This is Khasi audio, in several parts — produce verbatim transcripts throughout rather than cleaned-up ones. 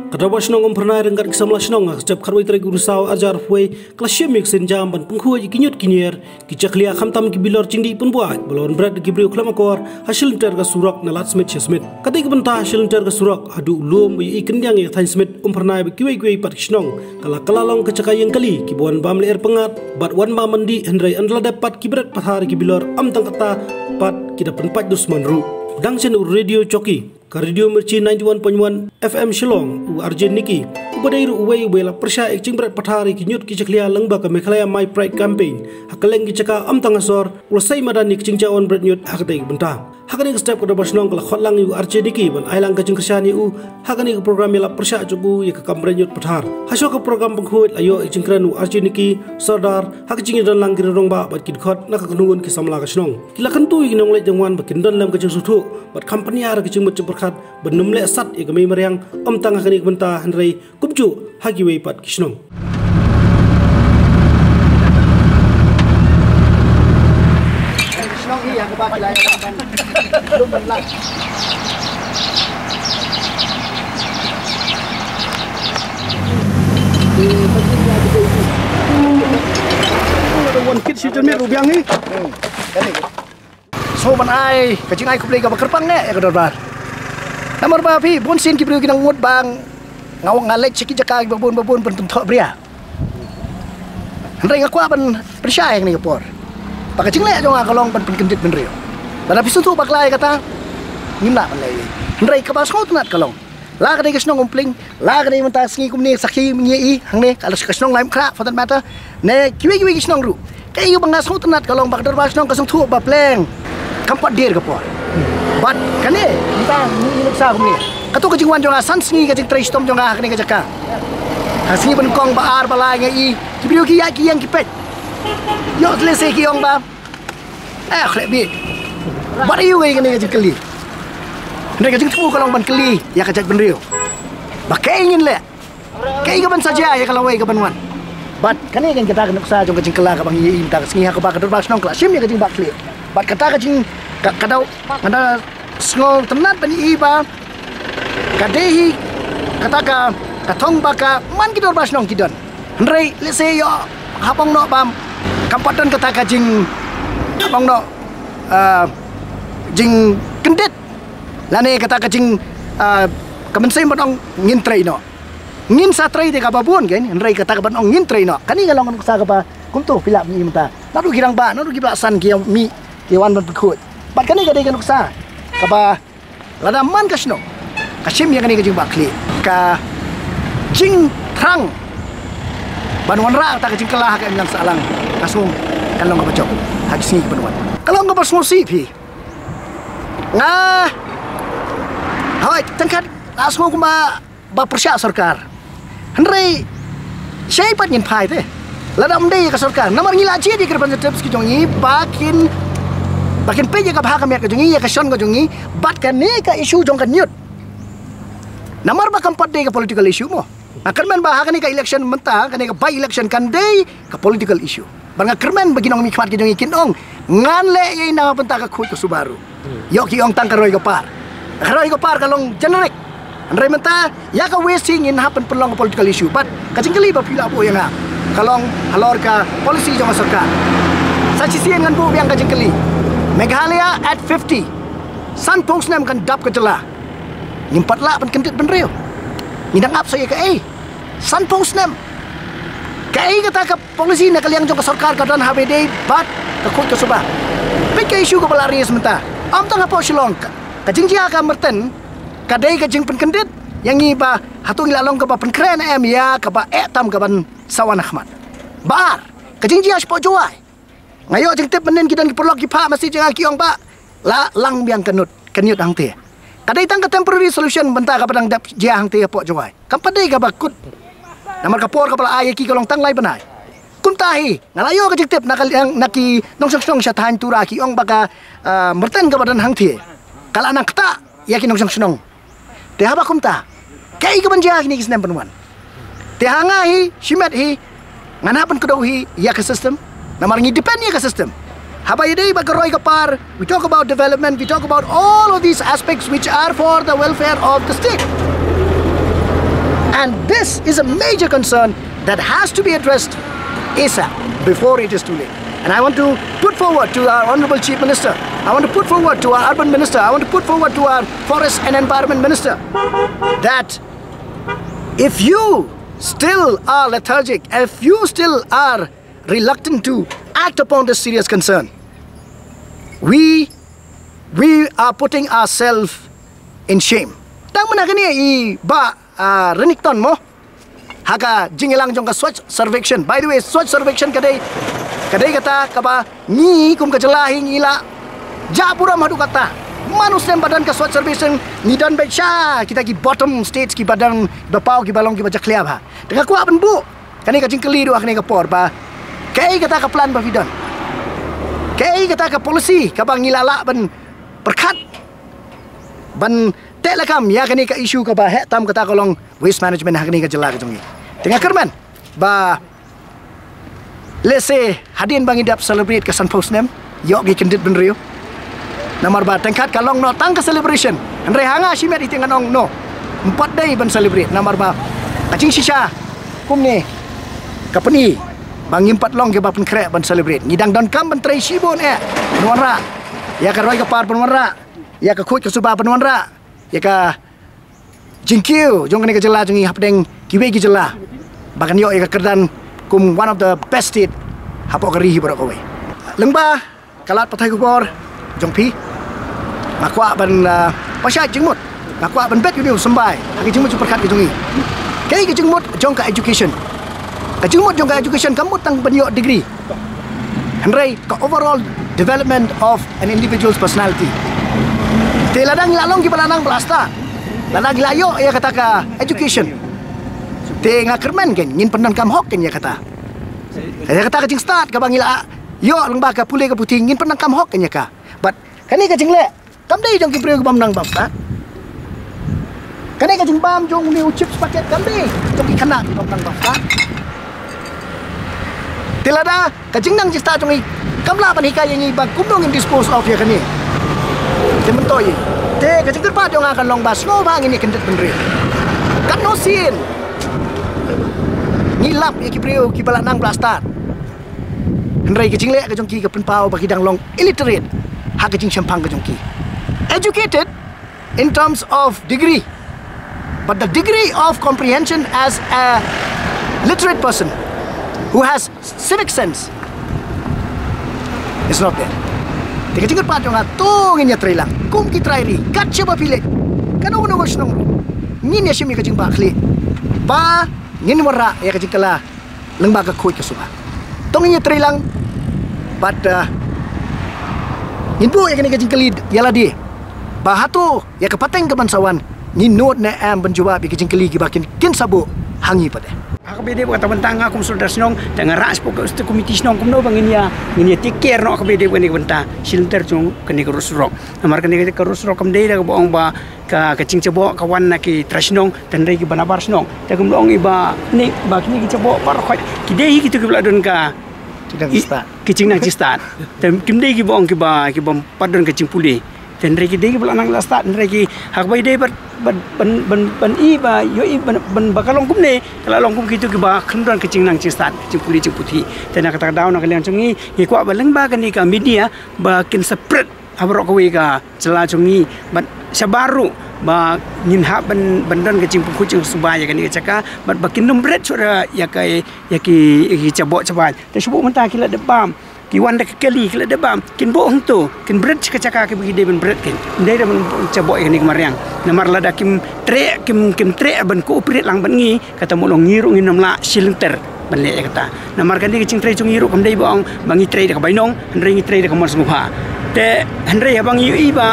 Ka Dorbar Shnong Umphyrnai ryngkat ki samla shnong ha ka step khatwei tarik u Risaw arhajar arphew wei ka la shim ïa ka sienjam ban pynkhuid ïa ki ñiut ki ñier, ki jakhlia khamtam ki bilor jingdih pynbuaid ba la wan bret da ki briew khlem akor ha shilynter ka surok na Lad Smit sha Smit. Katei ka bynta ha shilynter ka surok haduh u lum ba ïohi kyndiang ïa ka thaiñ Smit Umphyrnai bad kiwei kiwei pat ki shnong ka la kylla long ka jaka ïeng kali kiba wan bam lyer pyngngad bad wan bam ban dih, hynrei ynda la dep pat ki bret pathar ïa ki bilor, ym tang katta pat ki da pynpait dusmon ruh. Dang shen u radio jockey ka Radio Mirchi ninety-one point one F M Shillong, u R J Nicky, uba dei ruh uwei uba la pyrshah ïa ka jingbret pathar ïa ki ñiut ki jakhlia lyngba ka Meghalaya My Pride Campaign ha kylleng ki jaka, ym tang ha sor, u la sei madan ïa ka jingjawan bret ñiut ha katei ka bynta. Ha kane ka step ka Dorbar Shnong ka la khot lang ïa u R J Nicky ban ai lang ka jingkyrshan ïa u ha kane ka program ïalap pyrshah jong u ïa ka kam bret ñiut pathar. Ha shuwa ka program pynkhuid la ïoh ïa ka jingkren u R J Nicky Sordar ha ka jingïadon lang ki rangbah bad ki dkhot na ka kynhun ki samla ka shnong. Ki la kyntu ïa ki nongleit nongwan ba kin don lem ka jingsngewthuh bad kam pynïar ka jingmut jingpyrkhat ban ym leh sat ïa ka mei mariang, ym tang ha kane ka bynta hynrei kumjuh ha kiwei pat ki shnong. Wan kit shi jyrmit ruh biang hi. Sngewbha ban ai ka jingai khublei kaba kyrpang eh ïa ka dorbar. Namar ba phi, bun sien ki briew ki nang ngut ba nga, nga leit sha ki jaka kiba bun ba bun ban pynthoh bria. Hynrei nga kwah ban pynshai ha kane ka por ba ka jingleh jong nga ka long ban pynkyndit bynriew. Lada phi sngewthuh bakla ïa kata, ngim lah ban leh. Hynrei kaba sngewtynnat ka long, la ka dei ka shnong Umpling, la ka dei mynta ka sngi kumne, sakhi ngi ïa i hangne, ka la ka shnong Laitumkhrah for that matter, ne kiwei kiwei ki shnong ruh. Kaei ba nga sngewtynnat ka long ba ka dorbar shnong ka sngewthuh ba pleng kam pat dier ka por. Bad kane mynta ngi ïa nuksa kumne, kato ka jingwan jong nga san sngi ka jingtrei shitom jong nga ha kane ka jaka. Ha sngi ba nyngkong, ba ar, ba lai, nga i ki briew ki ïaid ki ïeng ki peit. Ïoh lehse ki ong ba, eh, khleh bit. Bad aiu ngi kane ka jingkylli. Hynrei ka jingthmu ka long ban kylli ïa ka jaitbynriew ba kaei ngin leh, kaei kaban sa jia ïa ka lawei kaban wan. Bad kane kan kata ka nuksa jong ka jingkylla kaba ngi ïa i mynta ka sngi ha kaba ka dorbar shnong ka la shim ïa ka jingbakla. Bad kata ka jing, ka, ka dei, ka da sngewtynnat ban i ba ka dei hi kata ka, ka thong ba ka man ki dorbar shnong ki don. Hynrei lehse ïoh hap ong noh ba kam pat don kata ka jing, hap ong noh, ah, jingkyndit lane kata ka jing, ah, ka mynsiem ban ong ngin trei noh. Ngin sa trei te kaba bun kein, hynrei kata kaban ong ngin trei noh, kane ka long ka nuksa kaba kumto phi lah ban i mynta. Naduh ki rangbah, naduh kiba la san ki ïa mih, ki wan ban pynkhuid. Bad kane ka dei ka nuksa kaba lada man ka shnong ka shim ïa kane ka jingbakla, ka jingthrang ban wanrah kata ka jingkylla ha ka imlang sahlang, nga sngew kan long kaba jop ha ki sngi kiban wan. Ka long kaba sngewsih phi. Nga, hooid, tyngkhat nga sngew kumba ba pyrshah sorkar. Hynrei shaei pat ngin phai te lada ym dei ïa ka sorkar. Namar ngi la jied ïa ki representatives ki jong ngi ba kin, ba kin peit ïa ka bha ka miat ka jong ngi, ïa ka shon ka jong ngi, bad kane ka issue jong ka ñiut. Namar ba kam pat dei ka political issue mo. Nga kyrmen ba ha kane ka election mynta, kane ka by election kan dei ka political issue. Bad nga kyrmen ba ki nongmihkhmat ki jong ngi kin ong ngan leh ïa i na bynta ka khuid ka suba ruh. Ïoh ki ong tang ka roi ka par. Ka roi ka par ka long generic. Hynrei mynta ïa ka West hi ngin hap ban pynlong ka political issue. Bad ka jingkylli ba phi la buh ïa nga ka long halor ka policy jong ka sorkar. Sa shisien ngan buh biang ka jingkylli. Meghalaya at fifty. Sanphew snem kan dap ka jylla. Ngim pat lah ban kyndit bynriew. Ngi dang ap sa ïa kaei? Sanphew snem. Kaei kata ka policy na ka liang jong ka sorkar ka don haba ïadei bad ka khuid ka suba? Peit ka issue kaba la raise mynta. Ym tang hapoh Shillong, ka, ka jingjia ka Myrten ka dei ka jingpynkyndit ïa ngi ba hato ngi la long kaba pynkhreh ne em ïa kaba eh tam kaban sa wan ha khmat. Ba ar, ka jingjia shapoh Jowai. Nga ïoh jingtip mynnin ki don ki paralok ki phah message ïa nga ki ong ba la lang biang ka ñiut, ka ñiut hangtei. Ka dei tang ka temporary solution mynta kaba dang dep jia hangtei hapoh Jowai. Kam pat dei kaba kut. Namar ka por kaba la ai ïa ki ka long tang lai bnai. Kumta hi nga la ïoh ka jingtip na ka liang na ki nongshong shnong sha thaiñ Tura ki ong ba ka, ah, Myrten kaba don hangtei ka la nang ktah ïa ki nongshong shnong. Te haba kumta, kaei kaban jia ha kine ki snem ban wan? Te ha nga hi, shimet hi, ngan hap ban kdew hi ïa ka system. Namar ngi depend ïa ka system. Haba ïadei bad ka roi ka par, we talk about development, we talk about all of these aspects which are for the welfare of the state. And this is a major concern that has to be addressed ASAP before it is too late. And I want to put forward to our Honorable Chief Minister, I want to put forward to our Urban Minister, I want to put forward to our Forest and Environment Minister that if you still are lethargic, if you still are reluctant to act upon this serious concern, we we are putting ourselves in shame. Tang mynta kane i Bah, ah, Renikton mo, ha ka jingïalang jong ka Swachh Survekshan. By the way, Swachh Survekshan ka dei, ka dei kata kaba ngi kum ka jylla hi ngi la jah burom haduh katta. Man u snem ba don ka Swachh Survekshan ngi don beit sha kita ki bottom states, kiba don, ba paw, kiba long kiba jakhlia bha. Te nga kwah ban buh kane ka jingkylli ruh ha kane ka por ba kaei kata ka plan ba phi don, kaei kata ka policy kaba ngi la lah ban pyrkhat ban teh lakam ïa kane ka issue kaba heh tam kata ka long waste management ha kane ka jylla ka jong ngi. Te nga kyrmen ba lehse hadien ba ngi dep celebrate ka sanphew snem ïoh ki kyndit bynriew. Namar ba tang kat ka long noh tang ka celebration. Hynrei ha nga shimet ïa te ngan ong noh, ym pat dei ban celebrate namar ba ka jingshisha kumne ka pyni ba ngim pat long kiba pynkhreh ban celebrate. Ngi dang donkam ban trei shibun eh, ban wanrah ïa ka roi ka par, ban wanrah ïa ka khuid ka suba, ban wanrah ïa ka jingkiew jong kane ka jylla jong ngi hapdeng kiwei ki jylla ba kan ïoh ïa ka kyrdan kum one of the best state hapoh ka ri hi baroh kawei. Lyngba ka lad pathai khubor jong phi, nga kwah ban, ah, pynshai jingmut, nga kwah ban bet ïa une u symbai ha ka jingmut jingpyrkhat ka jong ngi. Kaei ka jingmut jong ka education? Ka jingmut jong ka education kam mut tang ban ïoh degree, hynrei ka overall development of an individual's personality. Te lada ngi la long kiba la nang ba la stad, lada ngi la ïoh ïa kata ka education, te nga kyrmen kein ngin pyndonkam hok kein ïa kata. Ïa kata ka jingstad kaba ngi la ïoh lyngba ka pule ka puthi ngin pyndonkam hok kein ïa ka. But kane ka jingleh kam dei jong ki briew ki bym nang bym stad. Kane ka jingbam jong une u chips packet kam dei jong ki khynnah ki bym nang bym stad. Te lada ka jingnang jingstad jong ngi kam lah ban hikai ïa ngi ba kumno ngin dispose of ïa kane, te mynta ïa te ka jingkyrpad jong nga kan long ba sngewbha ngin ïa kyndit bynriew. Katno sien ngi lap ïa ki briew kiba la nang ba la stad, hynrei ka jingleh ka jong ki ka pynpaw ba ki dang long illiterate ha ka jingshemphang ka jong ki. Educated in terms of degree, but the degree of comprehension as a literate person who has civic sense is not there. Te ka jingkyrpad jong nga, to ngin ïa trei lang kum ki trai ri, kat shaba phi leit kano kano ka shnong ruh, ngin ïa shim ïa ka jingbakla ba ngin wanrah ïa ka jingkylla lyngba ka khuid ka suba. To ngin ïa trei lang bad, uh, ngin buh ïa kane ka jingkylli ïa lade ba hato ïa ka pateng ka ban sa wan ngin nud ne em ban jubab ïa ka jingkylli kiba kin, kin sa buh ha ngi pat de. Ha kaba ïadei bad kata bynta nga kum sordar shnong te nga rah sha ka state committee shnong kumno ba ngin ïa, ngin ïa take care noh ha kaba ïadei bad kane ka bynta shi lynter jong kane ka road surok. Namar kane ka road surok kam dei da kaba ong ba ka, ka jingjaboh ka wan na ki trai shnong, te hynrei kiba nabar shnong. Te kumno ong i ba ne ba kine ki jaboh baroh khoit ki dei hi kito kiba la don ka jingnang jingstad. Ki jingnang jingstad. Te kim dei kiba ong kiba, kiba pat don ka jingpule. Te hynrei ki dei kiba la nang la stad, hynrei ki ha kaba ïadei bad, bad ban, ban, ban i ba ïoh i ban, ban ba ka long kumne, ka la long kum kito kiba khlem don ka jingnang jingstad, jingpule jingputhi. Te na kata ka daw na ka liang jong ngi ngi kwah ba lyngba kane ka media ba kin spread ha baroh kawei ka jylla jong ngi bad shabar ruh ba ngin hap ban, ban don ka jingpynkhuid jingsuba ïa kane ka jaka bad ba kin nym bret shuh da ïa ka, ïa ki, ïa ki jaboh jabai. Te shu buh mynta ki la dep bam, ki wan da ka kali ki la dep bam, kin buh hangto, kin bret sha ka jaka kaba ki dei ban bret kein. Ym dei da ban jaboh ïa kane ka mariang. Namar lada kim treh, kim, kim treh ban cooperate lang bad ngi, kata mut long ngi ruh ngin nym lah shi lynter ban leh ïa kata. Namar kane ka jingtrei jong ngi ruh kam dei ba ong ba ngi trei da ka bainong, hynrei ngi trei da ka mon sngewbha. Te hynrei haba ngi ïohi ba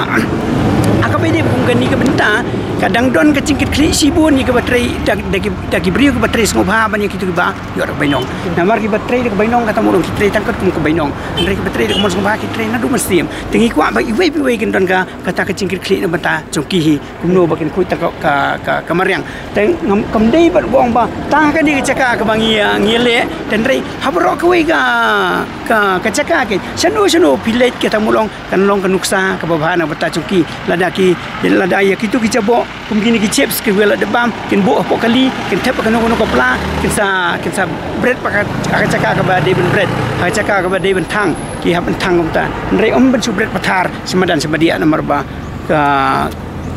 ha kaba ïadei bad kum kane ka bynta ka dang don ka jingkitkhlieh shibun ïa kaba trei da, da ki, da ki briew kiba trei sngewbha ban ïa kito kiba ïoh da ka bainong. Namar kiba trei da ka bainong kata mut long ki trei tang katkum ka bainong, hynrei kiba trei da ka mon sngewbha ki trei naduh mynsiem. Te ngi kwah ba iwei pa iwei kin don ka, kata ka jingkitkhlieh na bynta jong ki hi. Kumno ba kin khuid tang ka, ka, ka, ka mariang. Te ngam, kam dei bad ba ong ba tang ha kane ka jaka kaba ngi, ah, ngi leh, te hynrei ha baroh kawei ka, ka, ka jaka kein. Shano shano phi leit kata mut long kan long ka nuksa kaba bha na bynta jong ki. Lada ki, lada ïa kito ki jaboh Kum kine ki chips ki wei la dep bam, kin buh hapoh kali, kin thep ha kano kano ka pla, kin sa, kin sa bret pat ha ka, ha ka jaka kaba dei ban bret, ha ka jaka kaba dei ban thang, ki hap ban thang kumta. Hynrei ym ban shu bret pathar sha madan sha madiah namar ba ka,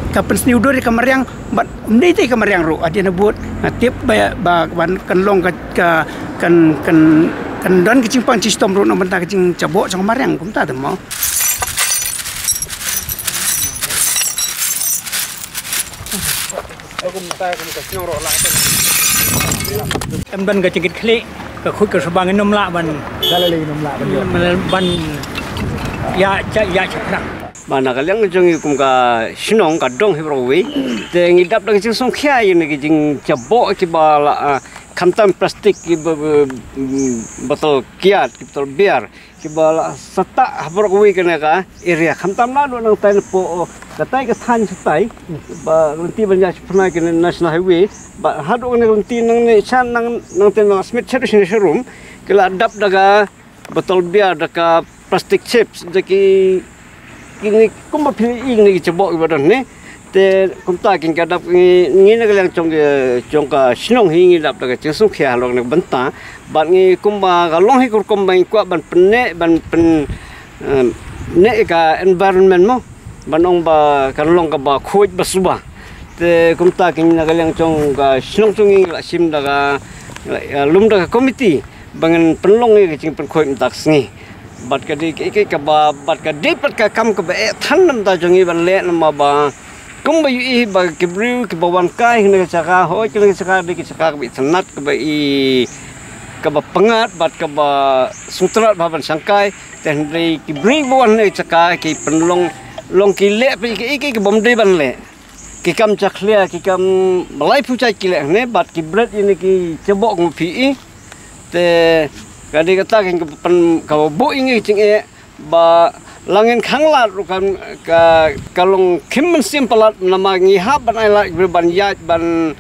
ka pynsniew dur ïa ka mariang, bad ym dei te ka mariang ruh, hadien habud nga tip ba, ba, ban kan long ka, ka, kan, kan, kan don ka jingpang jingshitom ruh na bynta ka jingjaboh jong ka mariang kumta te mo. Em ban ka jingkit khlieh, ka khuid ka suba ngin ym lah ban, ban ïa, ïa, ïa shaphrang. Ba na ka liang jong ngi kum ka shnong ka dong hi baroh kawei. Te ngi dap da ka jingsngewkhia ïa kine ki jingjaboh kiba la, ah, khamtam plastik kiba, ba, mm, botol kiad, ki botol beer. Kiba la sah ha baroh kawei kane ka area. Khamtam naduh nangtai napoh, oh, katai ka thaiñ shatai. Ba lynti ban ïa shaphrang kane National Highway. Ba haduh kane lynti nangne sha nang, nangtai na Smit shaduh shane sharum. Ki la dap da ka botol beer da ka plastic chips da ki, kine kumba phi i kine ki jaboh kiba don ne. Te kumta kin ka dap ngi, ngi na ka liang jong ka, jong ka shnong hi ngi dap da ka jingsngewkhia halor kane ka bynta. Bad ngi kumba ka long hi ka rukom ba ngi kwah ban pynneh, ban pyn, eh, neh ka environment mo. Ban ong ba kan long kaba khuid ba suba. Te kumta kin na ka liang jong ka shnong jong ngi la shim da ka, la, eh, lum da ka committee. Ba ngan pynlong ïa ka jingpynkhuid mynta ka sngi. Bad ka dei ka, ka, kaba, bad ka dei pat ka kam kaba eh than namar jong ngi ban leh namar ba. Kumba ïohi ba ki briew kiba wan kai ha kane ka jaka, hooid kane ka jaka dei ka jaka kaba itynnat kaba i, kaba pyngngad bad kaba sngewtynnat ba ban shang kai. Te hynrei ki briew ba wan ha kane ka jaka ki pynlong, long ki leh pat ïa ki, ïa ki, kibym dei ban leh. Ki kam jakhlia, ki kam ba laiphew jait ki leh hangne, bad ki bret ïa kine ki jaboh kumba phi i. Te ka dei kata ka jingpyn, kaba buh ïa ngi ka jingeh ba la ngin khanglad ruh kan ka, ka long khim mynsiem palat namar ngi hap ban ailad ban ïaid ban,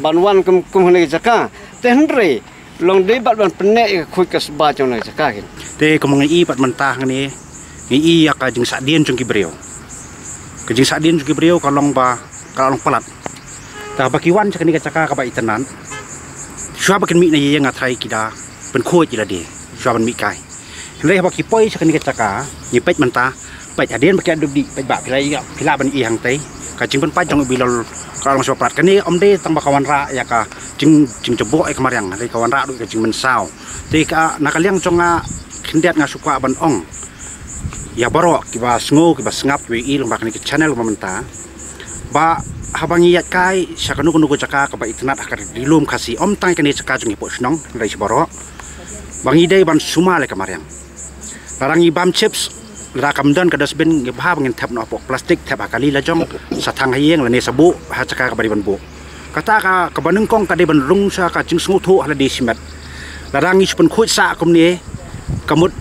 ban wan kum, kum hangne ka jaka. Te hynrei long dei bad ban pynneh ïa ka khuid ka suba jong hangne ka jaka kin. Te kumba ngi i bad mynta hangne ngi i ïa ka jingsahdien jong ki briew. Ka jingsahdien jong ki briew ka long ba ka la long palat. Te haba ki wan sha kane ka jaka kaba itynnat. Shuwa ba kin mih na ïing nga tharai ki da pynkhuid ïa lade. Shuwa ban mih kai. Hynrei haba ki poi sha kane ka jaka, ngi peit mynta, peit hadien ba ki la dup dih, peit ba phi la ïa, phi lah ban i hangtei. Ka jingpynpait jong u Bilor ka la long shuwa palat. Kane ym dei tang ba ka wanrah ïa ka jing, jingjaboh ïa ka mariang, hynrei ka wanrah ruh ïa ka jingmynsaw. Te ka, na ka liang jong nga khyndiat nga shu kwah ban ong ïa baroh kiba sngew, kiba sngap, kiba i lyngba kane ka channel ba mynta. Ba haba ngi ïaid kai sha kano kano ka jaka kaba itynnat ha ka ri lum Khasi, ym tang kane ka jaka jong ngi hapoh shnong, hynrei sha baroh. Ba ngi dei ban sumar ïa ka mariang. Lada ngi bam chips, lada kam don ka dustbin, ngi bha ba ngin thep noh hapoh plastik, thep ha kali la jong, sa thang ha ïing lane sa buh ha jaka kaba dei ban buh. Kata ka, kaba nyngkong ka dei ban rung sha ka jingsngewthuh ha lade shimet. Lada ngi shu pynkhuid sah kumne, ka mut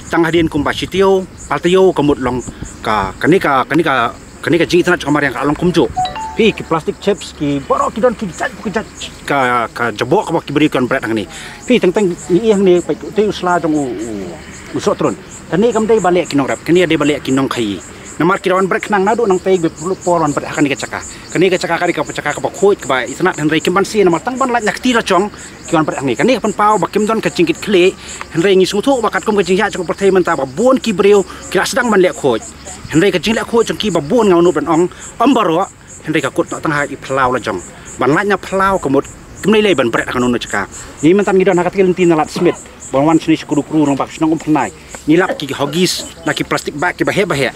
tang hadien kumba shi taïew, ar taïew, ka mut long ka, kane ka, kane ka, kane ka jingitynnat jong ka mariang ka long kumjuh. Phi, ki plastic chips, ki baroh ki don ki jait, ki jait, ka, ka jaboh kaba ki briew ki wan bret hangne. Phi, teng teng ngi i hangne, peit, te u sla jong u, u, u Sohtrun. Kane kam dei ba leh ki nongrep, kane dei ba leh ki nongkhaïi. Namar ki da wan bret khnang naduh nangtei, ba pynlut por wan bret ha kane ka jaka. Kane ka jaka ka dei ka jaka kaba khuid, kaba itynnat, hynrei kim banse namar tang ban lait na kti la jong ki wan bret hangne. Kane ka pynpaw ba kim don ka jingkit khlieh, hynrei ngi sngewthuh ba katkum ka jingïaid jong ka pyrthei mynta ba bun ki briew ki la sdang ban leh khuid. Hynrei ka jingleh khuid jong ki ba bun, nga nud ban ong, ym baroh, hynrei ka kut noh tang ha i phyllaw la jong. Ban lait na phyllaw ka mut kim lei lei ban bret ha kano kano jaka. Ngi mynta ngi don ha kata ka lynti na Lad Smit. Ban wan shane sha Kru Kru, nongbah shnong Umphyrnai. Ngi lap ki huggies na ki plastic bag kiba heh ba heh.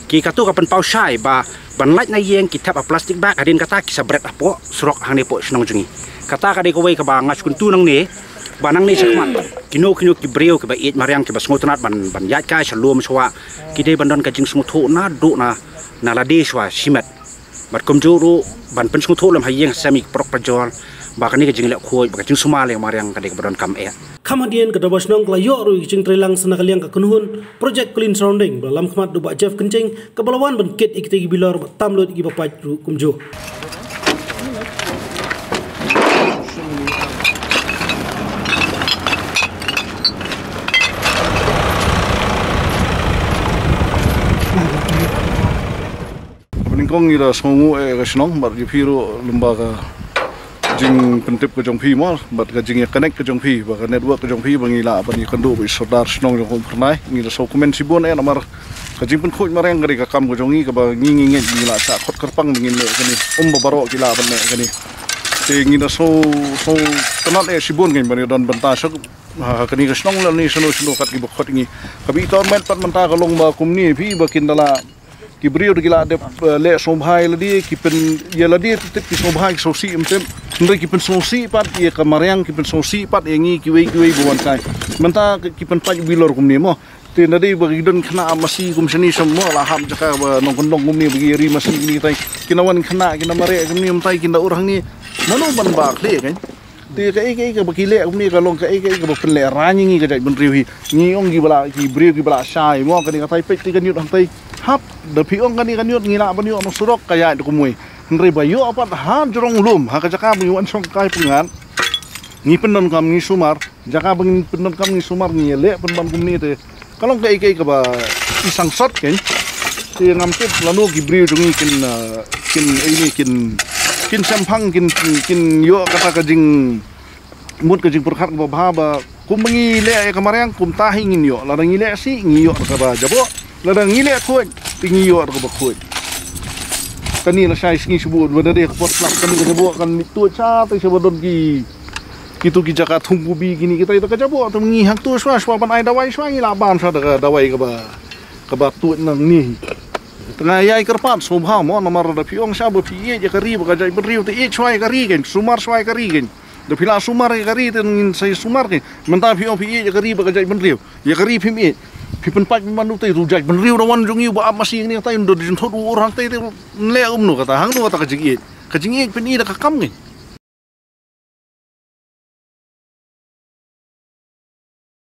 Ki, kato ka pynpaw shai ba ban lait na ïing ki thep ha plastic bag, hadien kata ki sa bret hapoh surok hangne hapoh shnong jong ngi. Kata ka dei kawei kaba nga shu kyntu nangne ba nangne shakhmat kino kino ki briew kiba ïeit mariang, kiba sngewtynnat ban, ban ïaid kai sha lum sha wah, ki dei ban don ka jingsngewthuh naduh na, na lade shuwa shimet. Bad kumjuh ruh ban pynsngewthuh lem ha ïing ha sem ïa ki paralok parajor ba kane ka jingleh khuid, ba ka jingsumar ïa ka mariang ka dei kaba donkam eh. Kham hadien, ka Dorbar Shnong ka la ïoh ruh ïa ka jingtreilang sa na ka liang ka kynhun Project Clean Surrounding ba la lam khmat da u Bah Jeff Kynjing, kaba la wan ban kit ïa kitei ki bilor bad tam lut ïa kiba pait ruh kumjuh. Ba ning Kong ngi da sngewnguh eh ka shnong bad ïa phi ruh lem bad ka jingpyntip ka jong phi mo bad ka jingïa connect ka jong phi bad ka network ka jong phi ba ngi lah ban ïakynduh bad i sordar shnong jong ka Umphyrnai. Ngi da sngewkmen shibun eh namar ka jingpynkhuid mariang ka dei ka kam ka jong ngi kaba ngi ngi ngeit ngi lah shah khot kyrpang ba ngin leh kane. Um ba baroh ki lah ban leh kane. Te ngi da sngew sngewtynnat eh shibun ngi ban ïadon bynta sha ha kane ka shnong lane shano shano kat kiba khot ngi. Kaba itynnat pat mynta ka long ba kumne phi ba kin da lah ki briew da ki lah dep eh, leh sngewbha ïa lade ki pyn ïa lade tip ki sngewbha ki sngewsih em tip. Hynrei ki pynsngewsih pat ïa ka mariang ki pynsngewsih pat ïa ngi kiwei kiwei ba wan kai. Mynta ki pynpait bilor kumne mo. Te na dei ba ki don khynnah masi kum shane sham mo la hap jaka ba nongkyndong kumne ba ki ri masi kine tai. Ki na wan khynnah ki na mareh kumne mynta ki na ur hangne. Mano ban ba khleh kan. Te kaei kaei kaba ki leh kumne ka long kaei kaei kaba pynlehrain ïa ngi ka jaitbynriew hi. Ngi ong kiba la ki briew kiba la shai mo kane ka tai peit te ka ñiut hangtai. Hap da phi ong kane ka ñiut ngi lah ban ïoh na surok ka ïaid da kumwei. Hynrei ba ïoh pat ha jrong lum ha ka jaka ba ngi wan shong kai pyngngad. Ngi pyndonkam ngi sumar jaka ba ngi pyndonkam ngi sumar ngi leh pynban kumne te. Ka long kaei kaei kaba i sangsot kein. Te ngam tip lano ki briew jong ngi kin ah, kin ei ni kin kin shemphang kin kin ïoh kata ka jing mut ka jingpyrkhat kaba bha ba kum ba ngi leh ïa ka mariang kumta hi ngin ïoh lada ngi leh sih ngi ïoh kaba jaboh lada ngi leh khuid te ngi ïoh kaba khuid. Kane la shai sngi shibun ba da dei ka pot slap kane ka jaboh kan mit tu cha te shaba don ki kitu ki jaka thung kubi kini kita ita ka jaboh tu ngi hang tu shwa shwa ban ai dawai shwa ngi la bam shwa da ka dawai kaba kaba tu nang ni. Tengah ïai kyrpad sngewbha mo namar da phi ong sha ba phi ïeit ïa ka ri ba ka jaitbynriew te ïeit shwa ïa ka ri kein sumar shwa ïa ka ri kein. Da phi la sumar ïa ka ri te ngin sa sumar kein. Mynta phi ong phi ïeit ïa ka ri ba ka jaitbynriew ïa ka ri phim ïeit. Phi pynpait man u te u jaitbynriew da wan jong ngi ba ap masi ngi tai da jin thot u ur hang te te leh um no kata hang no kata ka jingïeit ka jingïeit pyn i da ka kam kein.